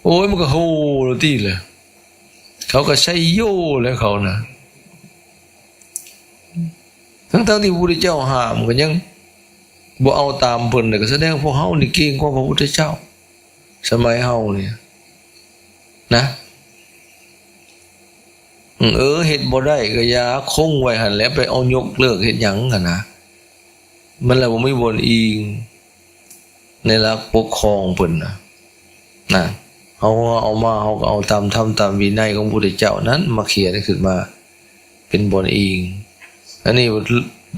ໂອ້ຍ ມັນກໍໂຮ່ແລ້ວຕິລະ ເຂົາກໍໄຊໂຢແລ້ວເຂົານະ. ທັງໆທີ່ພະພຸດທະເຈົ້າຫ້າມກໍຍັງບໍ່ເອົາຕາມເພິ່ນ ກໍສະແດງພວກເຮົານີ້ເກັ່ງກວ່າພະພຸດທະເຈົ້າ ສະໄໝເຮົານີ້ນະ. ເອີ ເຮັດບໍ່ໄດ້ກໍຢ່າ ຄົງໄວ້ຫັ້ນແຫຼະ ໄປເອົາຍົກເລີກເຮັດຫຍັງຫັ້ນນະ. ມັນລະບໍ່ມີບ່ອນອີງໃນຫຼັກປົກຄອງເພິ່ນນະ ນະ. ເຮົາເອົາມາ ເຮົາກໍເອົາຕາມທຳຕາມວິໄນຂອງພະພຸດທະເຈົ້ານັ້ນມາຂຽນຂຶ້ນມາເປັນບ່ອນອີງ. ອັນນີ້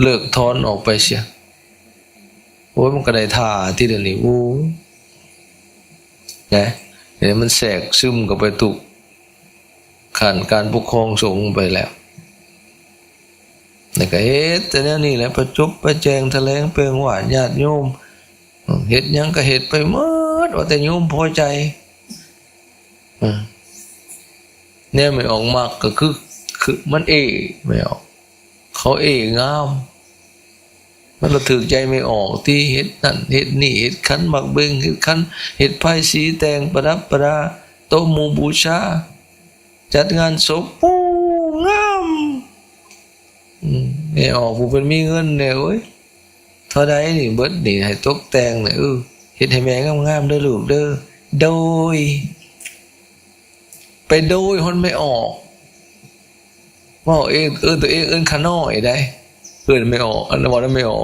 ເລີກຖອນອອກໄປເສຍ ອ້ຍ ມັນກໍໄດ້ທ່າທີ່ດຽວນີ້ ໂອ້ຍ ນະ ດຽວນີ້ມັນແຊກຊຶມເຂົ້າໄປທຸກຂັ້ນການປົກຄອງສົງໄປແລ້ວ ແລ້ວກໍເຮັດແຕ່ແນວນີ້ແຫຼະ ປະຈົບປະແຈງ ຖະແຫຼງແປງວາດຍາດໂຍມ ເຮັດຫຍັງກໍເຮັດໄປໝົດ ວ່າແຕ່ໂຍມພໍໃຈ. ເອີ ແນວແມ່ອອກມັກກໍຄື ຄືມັນເອ້ແມ່ອອກ ເຂົາເອ້ງາມ ມັນລະຖືກໃຈແມ່ອອກຕິ ເຮັດນັ້ນເຮັດນີ້ ເຮັດຂັນໝາກເບັງ ເຮັດຂັນ ເຮັດພາຍສີແຕ່ງປະດັບປະດາ ໂຕະໝູ່ບູຊາ ຈັດງານສົບ ໂອ້ ງາມ. ອືມ ແມ່ອອກຜູ້ເພິ່ນມີເງິນແດ່ເວີຍ ເທົ່າໃດນີ້ເບິດນີ້ ໃຫ້ຕົກແຕ່ງນີ້ ເອີ ເຮັດໃຫ້ແມ່ງາມໆເດີລູກເດີ. ໂດຍ ໄປໂດຍຮອດແມ່ອອກ ເວົ້າເອງ ເອີ້ນຕົວເອງເອີ້ນຂ້ານ້ອຍໄດ໋ ເອີ້ນແມ່ອອກ ອັນເວົ້ານຳແມ່ອອກ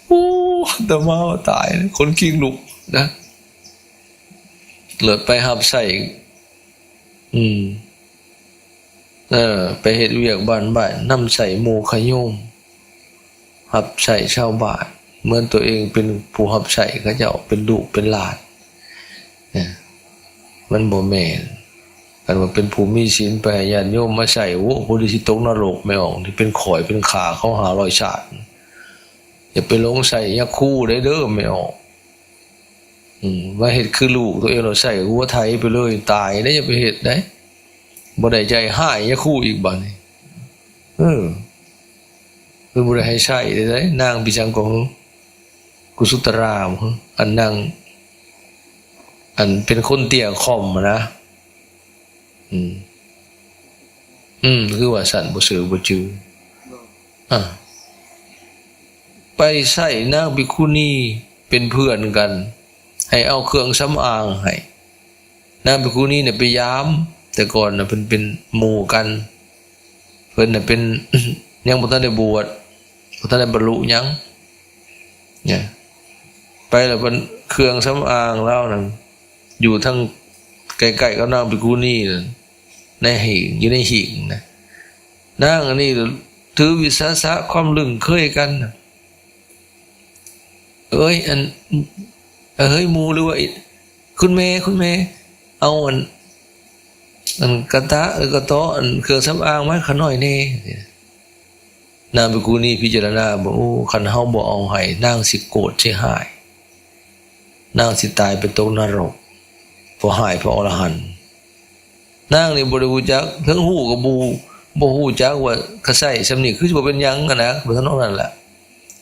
ໂອ້ ອາດຕະມາວ່າຕາຍ ຂົນຄີງລຸກນະ ເລີດໄປຮັບໃຊ້ ອືມ ເອີ ໄປເຮັດວຽກບ້ານໆ ນຳໃຊ້ໂມຄະໂຍມ ຮັບໃຊ້ຊາວບ້ານ ເໝືອນຕົວເອງເປັນຜູ້ຮັບໃຊ້ເຂົາເຈົ້າ ເປັນລູກເປັນຫຼານ ເອີ ມັນບໍ່ແມ່ນ. ຄັນວ່າເປັນຜູ້ມີສິນໄປໃຫ້ຍາດໂຍມມາໃຊ້ ໂອ້ ຜູ້ນີ້ຊິຕົກນະລົກ ແມ່ອອກນີ້ເປັນຂ້ອຍເປັນຂ້າເຂົາຫ້າຮ້ອຍຊາດ. ຢ່າໄປຫຼົງໃຊ້ຍາຄູໄດ້ເດີແມ່ອອກ ອືມ ມາເຮັດຄືລູກຕົວເອງ ແລ້ວໃຊ້ຫົວໄຖໄປເລີຍ ຕາຍເດ້ ຢ່າໄປເຮັດໄດ໋ ບໍ່ໄດ້ໃຈ ຮ້າຍຍາຄູອີກບາດນີ້. ເອີ ເພິ່ນບໍ່ໄດ້ໃຫ້ໃຊ້ເດ້ ນາງປີສັງກໍ ກຸສຸຕະລາ ອັນນາງ ອັນເປັນຄົນເຕ້ຍຄ່ອມຫັ້ນນະ. ອືມ ອືມ ຄືວ່າຊັ້ນ ບໍ່ຊື່ບໍ່ຈື່. ອາ ໄປໃຊ້ນາງພິກຂຸນີເປັນເພື່ອນກັນ ໃຫ້ເອົາເຄື່ອງສຳອາງໃຫ້. ນາງພິກຂຸນີນີ້ໄປຢາມ ແຕ່ກ່ອນນະເພິ່ນເປັນໝູ່ກັນ ເພິ່ນນະເປັນ ຍັງບໍ່ທັນໄດ້ບວດ ບໍ່ທັນໄດ້ບັນລຸຫຍັງ ນະ ໄປແລ້ວເພິ່ນ ເຄື່ອງສຳອາງລາວນັ້ນຢູ່ທາງໃກ້ໆກັບນາງພິກຂຸນີນັ້ນ ໃນຫີງ ຢູ່ໃນຫີງນະ. ນາງອັນນີ້ຖືວິສາສະຄວາມລຶ້ງເຄີຍກັນນະ ເອີຍ ອັນ ເອີຍ ເຮີຍ ໝູ່ ຫຼືວ່າ ຄຸນແມ່ ຄຸນແມ່ ເອົາອັນ ອັນກະຕະ ເອີ ກະຕໍ ອັນເຄື່ອງສຳອາງມາໃຫ້ຂ້ານ້ອຍແດ່. ນາງພິກຂຸນີພິຈາລະນາເບິ່ງ ໂອ້ ຄັນເຮົາບໍ່ເອົາໃຫ້ ນາງຊິໂກດຊິຮ້າຍ ນາງຊິຕາຍໄປຕົກນະລົກ ເພາະຮ້າຍພະອໍລະຫັນ. ນາງນີ້ບໍ່ໄດ້ຮູ້ຈັກ ເຖິງຮູ້ກໍບໍ່ ບໍ່ຮູ້ຈັກວ່າ ກະໃຊ້ຊ່ຳນີ້ຄືຊິບໍ່ເປັນຫຍັງຫັ້ນນະ ບໍ່ທັນເທົ່ານັ້ນລະ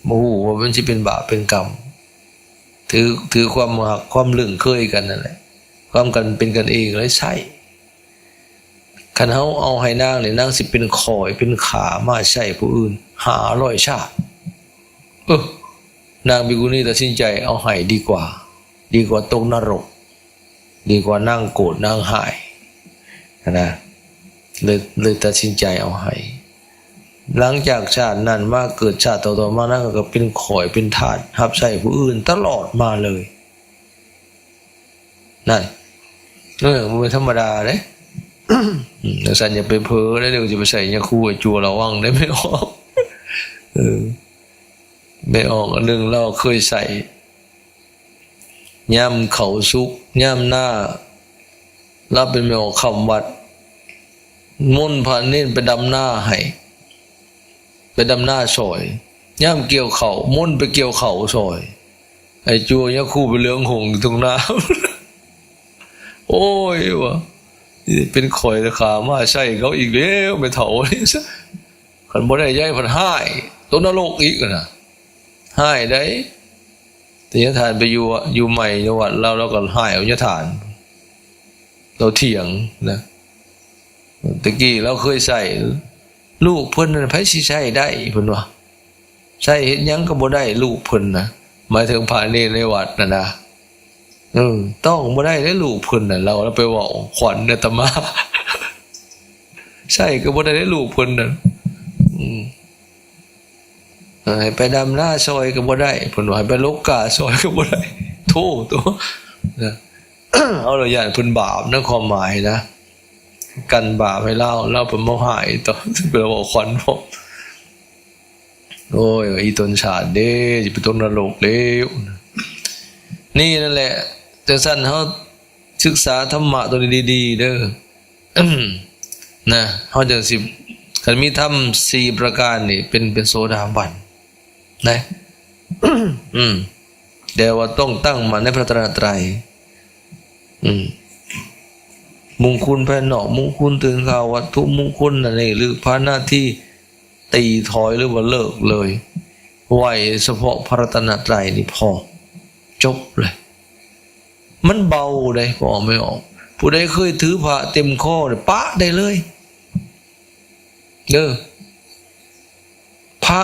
ບໍ່ຮູ້ວ່າມັນຊິເປັນບາບເປັນກຳ ຖື ຖືຄວາມຮັກຄວາມລຶ້ງເຄີຍກັນນັ້ນແຫຼະ ຄວາມກັນເປັນກັນເອງເລີຍໃຊ້. ຄັນເຮົາເອົາໃຫ້ນາງນີ້ ນາງຊິເປັນຂ້ອຍເປັນຂ້າມາໃຊ້ຜູ້ອື່ນຫ້າຮ້ອຍຊາດ. ເອີ ນາງພິກຂຸນີຕັດສິນໃຈເອົາໃຫ້ດີກວ່າ ດີກວ່າຕົກນະລົກ ດີກວ່ານາງໂກດນາງຮ້າຍຫັ້ນນະ ເລີຍ ເລີຍຕັດສິນໃຈເອົາໃຫ້. ຫຼັງຈາກຊາດນັ້ນມາ ເກີດຊາດຕໍ່ໆມາ ນາງກໍເປັນຂ້ອຍເປັນທາດຮັບໃຊ້ຜູ້ອື່ນຕະຫຼອດມາເລີຍ. ນັ້ນ ເອີ ບໍ່ແມ່ນທຳມະດາເດ້. ອືມ ຈັ່ງຊັ້ນຢ່າໄປເຜີເດ້ ດຽວຈະໄປໃສ່ຍາຄູໃຫ້ຈົວ ລະວັງເດ້ແມ່ອອກ. ເອີ ແມ່ອອກອັນໜຶ່ງລາວເຄີຍໃຊ້ ຍາມເຂົ້າສຸກ ຍາມນາ ລາວເປັນແມ່ອອກຄ້ຳວັດ ມົນພະເນນໄປດຳນາໃຫ້ ໄປດຳນາຊ່ອຍ ຍາມກ່ຽວເຂົ້າ ມົນໄປກ່ຽວເຂົ້າຊ່ອຍ ໃຫ້ຈົວຍາຄູໄປເຫຼືອງຫົ່ງຢູ່ທົ່ງນາ. ໂອ້ຍ ວ່າ ເປັນຂ້ອຍແຕ່ຂ້າມາໃຊ້ເຂົາອີກແລ້ວ ແມ່ເຖົ້າ. ຄັນບໍ່ໄດ້ໃຈພັດຮ້າຍ ຕົກນະລົກອີກນະ ຮ້າຍໃດ໋. ແຕ່ຍາທ່ານໄປຢູ່ ຢູ່ໃໝ່ຢູ່ວັດລາວ ລາວກໍຮ້າຍເອົາຍາທ່ານ ລາວຖຽງນະ. ແຕ່ກີ້ລາວເຄີຍໃຊ້ ລູກເພິ່ນນັ້ນໃຜຊິໃຊ້ໄດ້ ເພິ່ນວ່າ ໃຊ້ເຮັດຫຍັງກໍບໍ່ໄດ້ລູກເພິ່ນນະ ໝາຍເຖິງພະເນນໃນວັດນັ້ນນະ. ເອີ ຕ້ອງບໍ່ໄດ້ເດ້ລູກເພິ່ນນະ ລາວ ລາວໄປເວົ້າຂວັນອາດຕະມາ ໃຊ້ກໍບໍ່ໄດ້ເດ້ລູກເພິ່ນນະ. ອືມ ເອີ ໃຫ້ໄປດຳນາຊ່ອຍກໍບໍ່ໄດ້ ເພິ່ນວ່າ ໃຫ້ໄປລົກກ້າຊ່ອຍກໍບໍ່ໄດ້. ໂທ້ ໂທ້ ນະ ເຮົາລະຢ້ານເພິ່ນບາບນະ ຄວາມໝາຍນະ ກັນບາບໃຫ້ລາວ ລາວເພິ່ນມາຮ້າຍຕໍ່ ລາວເວົ້າຂວັນພ້ອມ. ໂອ້ຍ ອີຕົນຊາດເດ້ ຊິໄປຕົກນະລົກແລ້ວ. ນີ້ນັ້ນແຫຼະ ຈັ່ງຊັ້ນເຮົາສຶກສາທຳມະຕົວນີ້ດີໆເດີ ນະ ເຮົາຈັ່ງຊິ ຄັນມີທຳສີ່ປະການນີ້ ເປັນ ເປັນໂສດາບັນນະ. ອືມ ແຕ່ວ່າຕ້ອງຕັ້ງໝັ້ນໃນພະລັດຕະນະໄຕ ອືມ ມຸງຄຸນພາຍນອກ ມຸງຄຸນຕື່ນຂາວ ວັດຖຸມຸງຄຸນນັ້ນນີ້ ຫຼື ພານະທີ່ ຕີຖອຍ ຫຼືວ່າເລີກເລີຍ ໄຫວ້ສະເພາະພະລັດຕະນະໄຕນີ້ພໍ ຈົບເລີຍ. ມັນເບົາເດ້ ພໍອອກໄມ່ອອກ. ຜູ້ໃດເຄີຍຖືພະເຕັມຄໍນີ້ ປະໄດ້ເລີຍເດີ. ພະ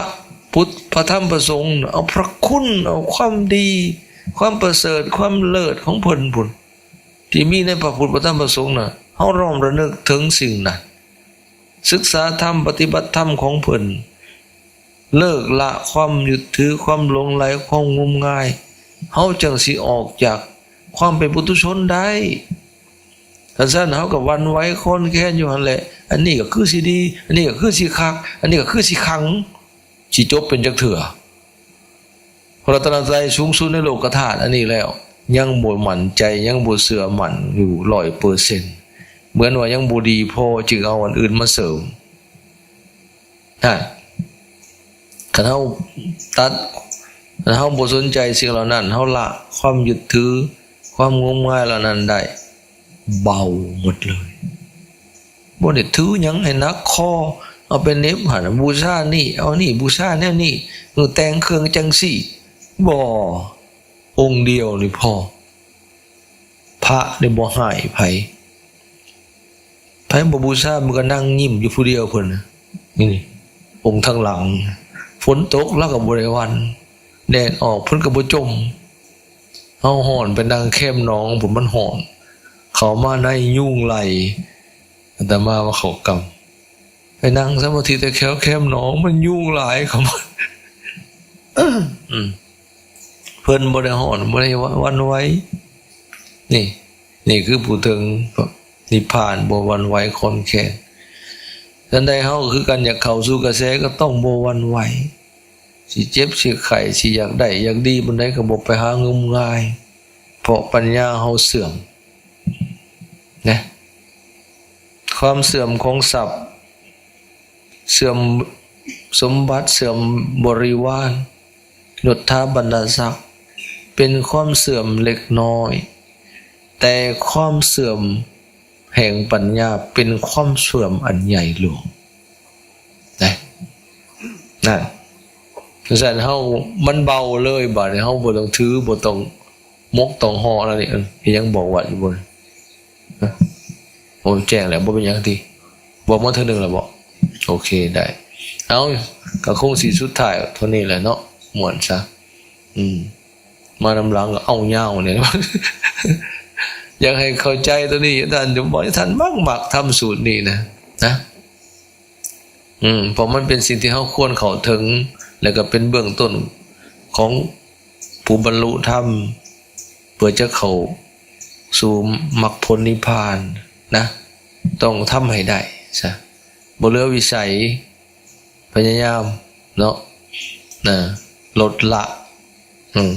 ພຸດ ພະທຳ ພະສົງ ເອົາພະຄຸນ ເອົາຄວາມດີ ຄວາມປະເສີດ ຄວາມເລີດຂອງເພິ່ນພຸ້ນ ທີ່ມີໃນພະພຸດ ພະທຳ ພະສົງນະ ເຮົານ້ອມລະນຶກເຖິງສິ່ງນັ້ນ ສຶກສາທຳ ປະຕິບັດທຳຂອງເພິ່ນ ເລີກລະຄວາມຍຶດຖື ຄວາມຫຼົງໄຫຼ ຄວາມງົມງາຍ ເຮົາຈັ່ງຊິອອກຈາກຄວາມເປັນປຸຖຸຊົນໄດ້. ຄັນຊັ້ນເຮົາກໍຫວັ່ນໄຫວຄອນແຄນຢູ່ຫັ້ນແຫຼະ ອັນນີ້ກໍຄືຊິດີ ອັນນີ້ກໍຄືຊິຄັກ ອັນນີ້ກໍຄືຊິຂັງ ຊິຈົບເປັນຈັກເທື່ອ? ພະລັດຕະນະໄຕສູງສຸດໃນໂລກະທາດອັນນີ້ແລ້ວ ຍັງບໍ່ໝັ້ນໃຈ ຍັງບໍ່ເຊື່ອໝັ້ນຢູ່ຮ້ອຍເປີເຊັນ ເໝືອນວ່າຍັງບໍ່ດີພໍ ຈຶ່ງເອົາອັນອື່ນມາເສີມ. ນັ້ນ ຄັນເຮົາຕັດ ຄັນເຮົາບໍ່ສົນໃຈສິ່ງເຫຼົ່ານັ້ນ ເຮົາລະຄວາມຍຶດຖື ຄວາມງົມງາຍເຫຼົ່ານັ້ນໄດ້ ເບົາໝົດເລີຍ. ບໍ່ໄດ້ຖືຫຍັງໃຫ້ໜັກຄໍ ເອົາໄປເໜັບຫັ້ນ ບູຊານີ້ ເອົານີ້ ບູຊາແນວນີ້ ເອີ ແຕ່ງເຄື່ອງຈັ່ງຊີ້ ບໍ່ ອົງດຽວນີ້ພໍ. ພະນີ້ບໍ່ຮ້າຍໃຜ ໃຜບໍ່ບູຊາ ມັນກໍນັ່ງຍິ້ມຢູ່ຜູ້ດຽວເພິ່ນນະ. ນີ້ ອົງທາງຫຼັງ ຝົນຕົກລາວກໍບໍ່ໄດ້ຫວັ່ນ ແດດອອກເພິ່ນກໍບໍ່ຈົມ. ເຮົາຮ້ອນໄປນັ່ງແຄມໜອງພຸ້ນ ມັນຮ້ອນ ເຂົ້າມາໃນຍຸງໄລ່ ອາດຕະມາມາເຂົ້າກຳ ໄປນັ່ງສະມາທິແຕ່ແຖວແຄມໜອງ ມັນຍຸງຫຼາຍເຂົ້າມາ. ອືມ ເພິ່ນບໍ່ໄດ້ຮ້ອນ ບໍ່ໄດ້ຫວັ່ນໄຫວ. ນີ້ ນີ້ຄືຜູ້ເຖິງນິບພານ ບໍ່ຫວັ່ນໄຫວຄອນແຄນ. ສັນໃດເຮົາກໍຄືກັນ ຢາກເຂົ້າສູ່ກະແສກໍຕ້ອງບໍ່ຫວັ່ນໄຫວ ຊິເຈັບຊິໄຂ້ ຊິຢາກໄດ້ຢາກດີປານໃດກໍບໍ່ໄປຫາງມງາຍ ເພາະປັນຍາເຮົາເສື່ອມນະ. ຄວາມເສື່ອມຂອງຊັບ ເສື່ອມສົມບັດ ເສື່ອມບໍລິວານ ຍົດຖາບັນດາສັກ ເປັນຄວາມເສື່ອມເລັກນ້ອຍ ແຕ່ຄວາມເສື່ອມແຫ່ງປັນຍາເປັນຄວາມເສື່ອມອັນໃຫຍ່ຫຼວງນະ. ນັ້ນ ສະນັ້ນເຮົາ ມັນເບົາເລີຍ ບາດນີ້ເຮົາບໍ່ຕ້ອງຖື ບໍ່ຕ້ອງໝົກຕ້ອງຫໍ່ແລ້ວນີ້. ເອີ ເຮັດຫຍັງບອກວັດຢູ່ບໍ່? ໂອ້ ແຈ້ງແລ້ວ ບໍ່ເປັນຫຍັງຕິ? ບອກມາເທື່ອໜຶ່ງແລ້ວບໍ? ໂອເຄ ໄດ້. ເອົາ ກໍຄົງຊິສຸດທ້າຍເທົ່ານີ້ແຫຼະເນາະ ມ່ວນຊະ. ອືມ ມານຳຫຼັງກໍເອົາຍາວນີ້ ຢາກໃຫ້ເຂົ້າໃຈຕົວນີ້. ທ່ານ ທ່ານມັກໆທຳສູດນີ້ນະ ນະ. ອືມ ເພາະມັນເປັນສິ່ງທີ່ເຮົາຄວນເຂົ້າເຖິງ ແລະ ກໍເປັນເບື້ອງຕົ້ນຂອງຜູ້ບັນລຸທຳ ເພື່ອຈະເຂົ້າສູ່ມັກຜົນນິບພານນະ ຕ້ອງທຳໃຫ້ໄດ້ຊະ ບໍ່ເຫຼືອວິໄສ ພະຍາຍາມເນາະ ນະ ລົດລະ. ອືມ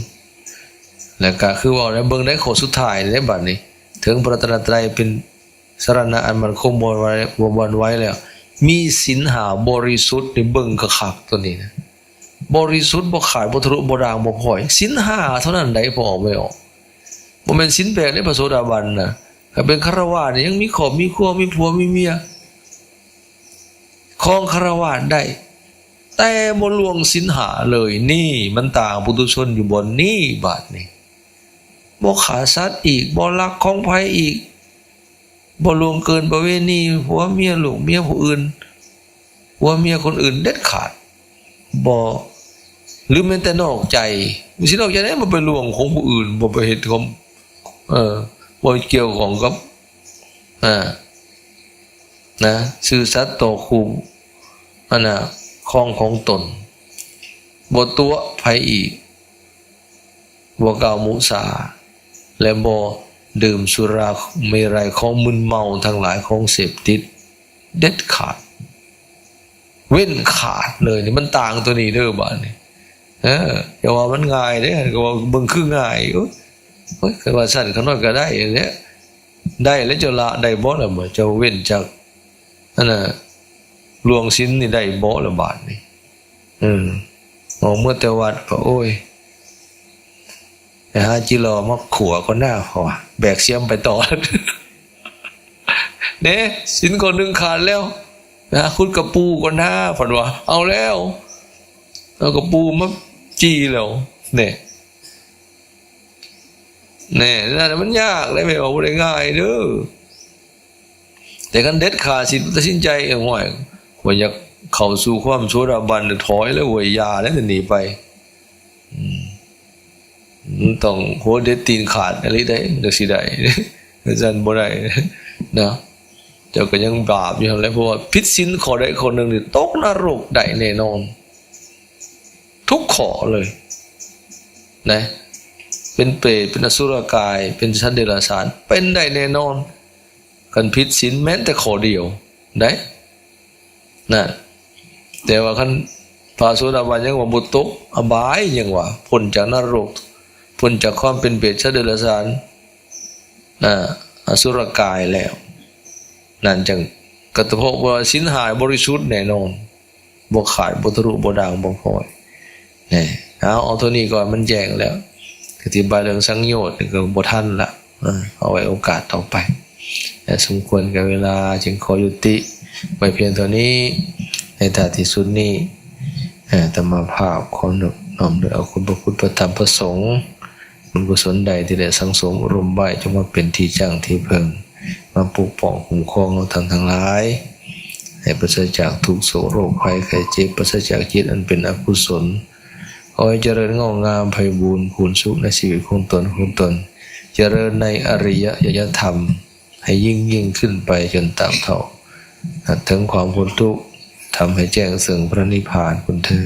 ແລ້ວກໍຄືເວົ້າແລ້ວ ເບິ່ງໄດ້ຂໍ້ສຸດທ້າຍເດ້ ບັດນີ້ ເຖິງພະລັດຕະນະໄຕເປັນ ສະລະນະອັນໝັ້ນຄົງ ບໍ່ຫວັ່ນໄຫວ ບໍ່ຫວັ່ນໄຫວແລ້ວ ມີສິນຫ້າບໍລິສຸດນີ້ ເບິ່ງຄັກໆ ຕົວນີ້ນະ. ບໍລິສຸດ ບໍ່ຂາດ ບໍ່ທະລຸ ບໍ່ດ່າງ ບໍ່ພອຍ ສິນຫ້າເທົ່ານັ້ນໃດ ພໍອອກໄມ່ອອກ. ບໍ່ແມ່ນສິນແປດເດ້ ພະໂສດາບັນນະ. ຖ້າເປັນຄາລະວາດນີ້ ຍັງມີຄອບມີຄົວ ມີຜົວມີເມຍ ຄອງຄາລະວາດໄດ້ ແຕ່ບໍ່ລ່ວງສິນຫ້າເລີຍ. ນີ້ມັນຕ່າງປຸຖຸຊົນຢູ່ບ່ອນນີ້. ບາດນີ້ ບໍ່ຂ້າສັດອີກ ບໍ່ລັກຂອງໃຜອີກ ບໍ່ລ່ວງເກີນປະເວນີຜົວເມຍ ລູກເມຍຜູ້ອື່ນ ຜົວເມຍຄົນອື່ນເດັດຂາດ ບໍ່ ຫຼືແມ່ນແຕ່ນອກໃຈ. ຊິນອກໃຈໄດ້ ບໍ່ໄປລ່ວງຂອງຜູ້ອື່ນ ບໍ່ໄປເຮັດຂອງ ເອີ ບໍ່ໄປກ່ຽວຂ້ອງກັບ ອ່າ ນະ ຊື່ສັດຕໍ່ຄູ່ ອັນນະ ຄອງຂອງຕົນ ບໍ່ຕົວະໃຜອີກ ບໍ່ກ່າວມຸສາ ແລະ ບໍ່ດື່ມສຸລາເມໄຣ ຂອງມຶນເມົາທັງຫຼາຍ ຂອງເສບຕິດ ເດັດຂາດ. ເວັ້ນຂາດເລີຍນີ້ ມັນຕ່າງຕົວນີ້ເດີບາດນີ້. ເອີ ຢ່າວ່າມັນງ່າຍເດ້ ກໍວ່າເບິ່ງຄືງ່າຍຢູ່. ໂອ້ຍ ຄັນວ່າຊັ້ນ ຂ້ານ້ອຍກໍໄດ້ແຫຼະ ໄດ້ແລ້ວ ເຈົ້າລະໄດ້ບໍ່ລະ ເຈົ້າເວັ້ນຈາກ ອັນນ່າ ລ່ວງສິນນີ້ໄດ້ບໍ່ລະບາດນີ້? ເອີ ອອກເມືອແຕ່ວັດກໍ ໂອ້ຍ ໄປຫາຈິລໍມາຂົ້ວກ່ອນນາ ເພາະວ່າແບກຊຽມໄປຕໍ່ ເດ້ ສິນຂໍ້ໜຶ່ງຂາດແລ້ວ ໄປຫາຂຸດກະປູກ່ອນນາ ເພິ່ນວ່າ ເອົາແລ້ວ ເອົາກະປູມາຈີ່ແລ້ວ ແນ່ ແນ່ ນັ້ນມັນຍາກເດ້ ແມ່ນວ່າບໍ່ໄດ້ງ່າຍເດີ. ແຕ່ຄັນເດັດຂາດສິນ ຕັດສິນໃຈ ໂອ້ຍ ຂ້ອຍຢາກເຂົ້າສູ່ຄວາມໂສດາບັນ ຖອຍເລີຍເວີຍ ຢ່າແລ້ວ ໜີໄປ. ອືມ ມັນຕ້ອງຫົວເດັດຕີນຂາດອີ່ຫຼີໄດ໋ ຈັ່ງຊິໄດ້ ຈັ່ງຊັ້ນບໍ່ໄດ້ນະ. ເຈົ້າກໍຍັງບາບຢູ່ຫັ້ນແຫຼະ ເພາະວ່າຜິດສິນຂໍ້ໃດຂໍ້ໜຶ່ງນີ້ ຕົກນະລົກໄດ້ແນ່ນອນ ທຸກຂໍ້ເລີຍນະ. ເປັນເປດ ເປັນອະສຸລະກາຍ ເປັນສັດເດຍລະສານ ເປັນໄດ້ແນ່ນອນ ຄັນຜິດສິນແມ້ນແຕ່ຂໍ້ດຽວໄດ໋ ນັ້ນ. ແຕ່ວ່າຄັນພະໂສດາບັນຍັງວ່າບໍ່ຕົກອະບາຍ ຍັງວ່າພົ້ນຈາກນະລົກ ພົ້ນຈາກຄວາມເປັນເປດ ສັດເດຍລະສານ ອາ ອະສຸລະກາຍແລ້ວ ນັ້ນຈັ່ງ ກໍເພາະວ່າສິນຫ້າບໍລິສຸດແນ່ນອນ ບໍ່ຂາດ ບໍ່ທະລຸ ບໍ່ດ່າງ ບໍ່ພ້ອຍ ແນ່. ເອົາ ເອົາເທົ່ານີ້ກ່ອນ ມັນແຈ້ງແລ້ວ ອະທິບາຍເລື່ອງສັງໂຍດກໍບໍ່ທັນລະ ເອີ ເອົາໄວ້ໂອກາດຕໍ່ໄປ. ແລະ ສົມຄວນກັບເວລາ ຈຶ່ງຂໍຍຸຕິໄວ້ພຽງເທົ່ານີ້. ໃນທ້າຍທີ່ສຸດນີ້ ເອີ ອາດຕະມາພາບຂໍນອບນ້ອມດ້ວຍອາຄຸນພະພຸດ ພະທຳ ພະສົງ, ບຸນກຸສົນໃດທີ່ໄດ້ສັງສົມອົບຮົມໄວ້ ຈົ່ງມາເປັນທີ່ຢັ້ງທີ່ເພິ່ງ ມາປົກປ້ອງຄຸ້ມຄອງເຮົາທ່ານທັງຫຼາຍ ໃຫ້ປາສະຈາກທຸກໂສກໂລກໄພໄຂ້ເຈັບ, ປາສະຈາກຈິດອັນເປັນອະກຸສົນ. ຂໍໃຫ້ຈະເລີນງອກງາມໄພບູນພູນສຸກໃນຊີວິດຂອງຕົນ, ຂອງຕົນ, ຈະເລີນໃນອະລິຍະຍະທຳ ໃຫ້ຍິ່ງໆຂຶ້ນໄປຈົນຕາບເທົ່າ ເຖິງຄວາມພົ້ນທຸກ, ທຳໃຫ້ແຈ້ງເຊິ່ງພະນິບພານພຸ້ນເທີ